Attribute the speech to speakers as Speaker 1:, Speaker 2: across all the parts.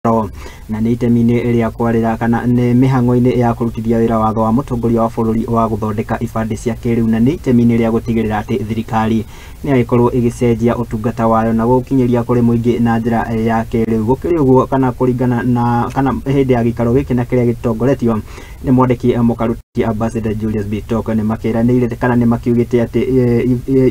Speaker 1: Na nĩ itemi-inĩ rĩa kwarĩra kana nĩ mĩhang'o-inĩ ya kũrutithia wĩra watho wa mũtongoria wa bũrũri wa gũthondeka ibandĩ cia kĩrĩu, na nĩ itemi-inĩ rĩa gũtigĩrĩra atĩ thirikari nĩ yagĩkorwo ĩgĩcenjia ũtungata wayo na gũkinyĩria kũrĩ mũingĩ na njĩra ya kĩrĩu. Gũkĩrĩ ũguo, kana kũringana na kana hĩndĩ ya gĩikaro gĩkĩ na kĩrĩa gĩtongoretio nĩ mwandĩki mũkaruti Ambassador Julius Bitok, nĩ makĩranĩire kana nĩ makiugĩte atĩ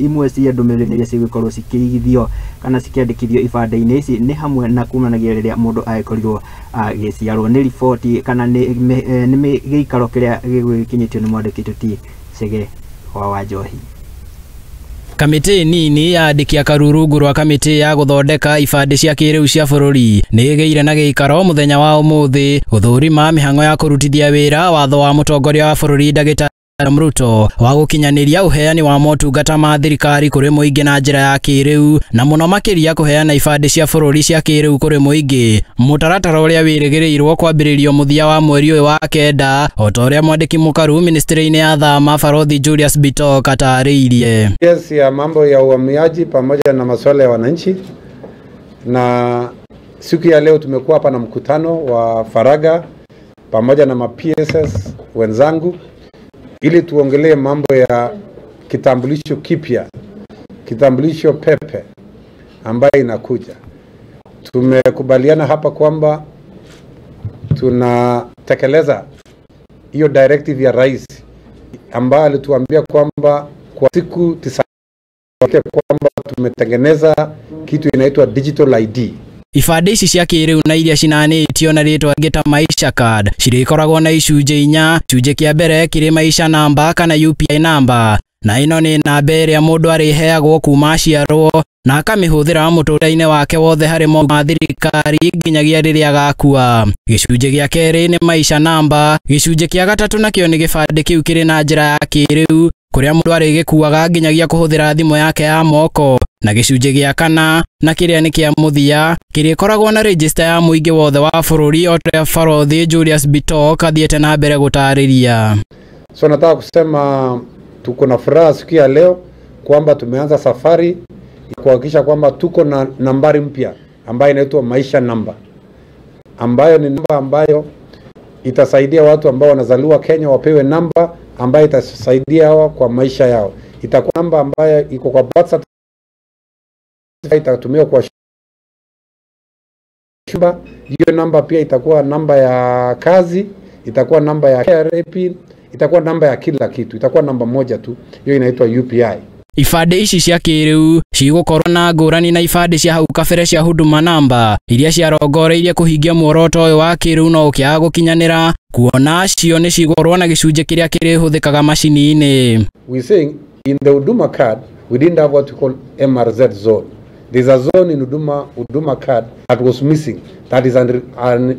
Speaker 1: imwe cia ndũmĩrĩri iria cigũkorwo cikĩigithio kana cikĩandĩkithio ibandĩ-inĩ ici nĩ hamwe na kumanagia rĩrĩa mũndũ agĩkorirwo agĩciarwo. Nĩ riboti kana nĩ gĩikaro kĩrĩa gĩgũgĩkinyĩtio nĩ mwandĩki Tuti Chege wa Wanjohi.
Speaker 2: Kamĩtĩ nini ya andĩki a karurungu rwa kamĩtĩ ya gũthondeka ibandĩ cia kĩrĩu cia bũrũri nĩ ĩgĩire na gĩikaro mũthenya wa ũmũthĩ gũthũrima mĩhang'o ya kũrutithia wĩra watho wa mũtongoria wa bũrũri Ndagĩtarĩ Ruto wa gũkinyanĩria ũheani wa motungata ma thirikari kũrĩ mũingĩ na njĩra ya kĩrĩu, na mũno makĩria kũheana ibandĩ cia bũrũri cia kĩrĩu kũrĩ mũingĩ, mũtaratara ũrĩa wĩrĩgĩrĩirwo kwambĩrĩrio mũthia wa mweri ũyũ wa kenda, o ta ũrĩa mwandĩki mũkaru ministry-inĩ ya thama Barothi Julius Bitok atarĩirie.
Speaker 3: Yes, ya mambo ya uhamiaji pamoja na masuala ya wananchi, na siku ya leo tumekuwa hapa na mkutano wa faraga pamoja na ma PSS wenzangu ili tuongelee mambo ya kitambulisho kipya, kitambulisho pepe ambayo inakuja. Tumekubaliana hapa kwamba tunatekeleza hiyo directive ya rais ambayo alituambia kwamba kwa siku 9 kwamba tumetengeneza kitu inaitwa digital ID.
Speaker 2: Ibandĩ ici cia kĩrĩu na iria cinanĩtio na rĩtwa rĩngĩ ta Maisha Card cirĩkoragwo na icunjĩ inya. Gĩcunjĩ kĩa mbere kĩrĩ Maisha namba kana UPI namba, na ĩno nĩ namba ĩrĩa mũndũ arĩheagwo kuma aciarwo na akamĩhũthĩra mũtũrĩre-inĩ wake wothe harĩ ma thirikari nginyagia rĩrĩa agakua. Gĩcunjĩ gĩa kerĩ nĩ Maisha namba. Gĩcunjĩ kĩa gatatũ nakĩo nĩ gĩbandĩ kĩu kĩrĩ na njĩra ya kĩrĩu kũrĩa mũndũ arĩgĩkuaga nginyagia kũhũthĩra thimũ yake ya moko, na gĩcunjĩ gĩa kana na kĩrĩa nĩ kĩa mũthia kĩrĩkoragwo na register ya mũingĩ wothe wa bũrũri, o ta ũrĩa Barothi Julius Bitok athiĩte na mbere gũtarĩria.
Speaker 3: So nataka kusema tuko na furaha siku ya leo kwamba tumeanza safari kuhakikisha kwamba tuko na nambari mpya ambayo inaitwa Maisha namba, ambayo ni namba ambayo itasaidia watu ambao wanazaliwa Kenya wapewe namba ambayo itasaidia hawa kwa maisha yao. Itakuwa namba ambayo iko kwa birth certificate, itatumiwa kwa shamba. Hiyo namba pia itakuwa namba ya kazi, itakuwa namba ya KRA PIN, itakuwa namba ya kila kitu, itakuwa namba moja tu. Hiyo inaitwa UPI.
Speaker 2: Ibandĩ ici cia kĩrĩu cigũkorwo na ngũrani na ibandĩ cia hau kabere cia Huduma namba iria ciarongoreirie kũhingia muoroto ũyũ wa kĩrĩu no ũkĩaga gũkinyanĩra, kuona cio nĩ cigũkorwo na gĩcunjĩ kĩrĩa kĩrĩhũthĩkaga macini-inĩ.
Speaker 3: We saying in the Huduma card we didn't have what we call MRZ zone. There's a zone in Huduma card that was missing. That is an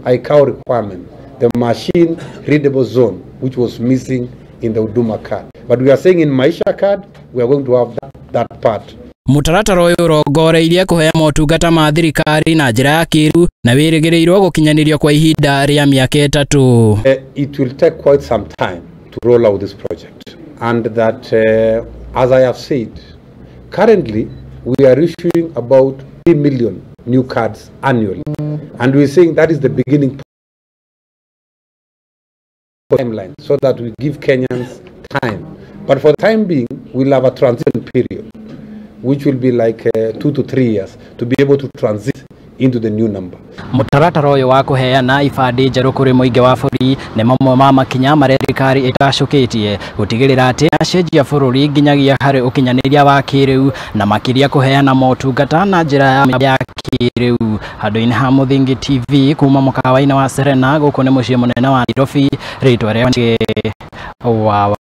Speaker 3: ICAO requirement, the machine readable zone, which was missing in the Huduma card. But we are saying in Maisha card, we are going to have that part.
Speaker 2: Mũtaratara ũyũ ũrongoreirie kũhea motungata ma thirikari na njĩra ya kĩrĩu na wĩrĩgĩrĩirwo gũkinyanĩrio kwa ihinda rĩa mĩaka 3.
Speaker 3: It will take quite some time to roll out this project. And that, as I have said, currently we are issuing about 3 million new cards annually. And we're saying that is the beginning timeline, so that we give Kenyans time. But for the time being, we'll have a transition period, which will be like 2 to 3 years to be able to transit into the new number.
Speaker 2: Mũtaratara ũyũ wa kũheana ibandĩ njerũ kũrĩ mũingĩ wa bũrũri nĩ mamwe ma makinya marĩa thirikari ĩtacũkĩtie gũtigĩrĩra atĩ acenjia bũrũri nginyagia harĩ ũkinyanĩria wa kĩrĩu na makĩria kũheana motungata na njĩra ya kĩrĩu. Handũ-inĩ ha Mũthingi TV kuma mũkawa-inĩ wa Serena, gũkũ nĩ mũciĩ mũnene wa Nairobi, rĩtwa rĩa wa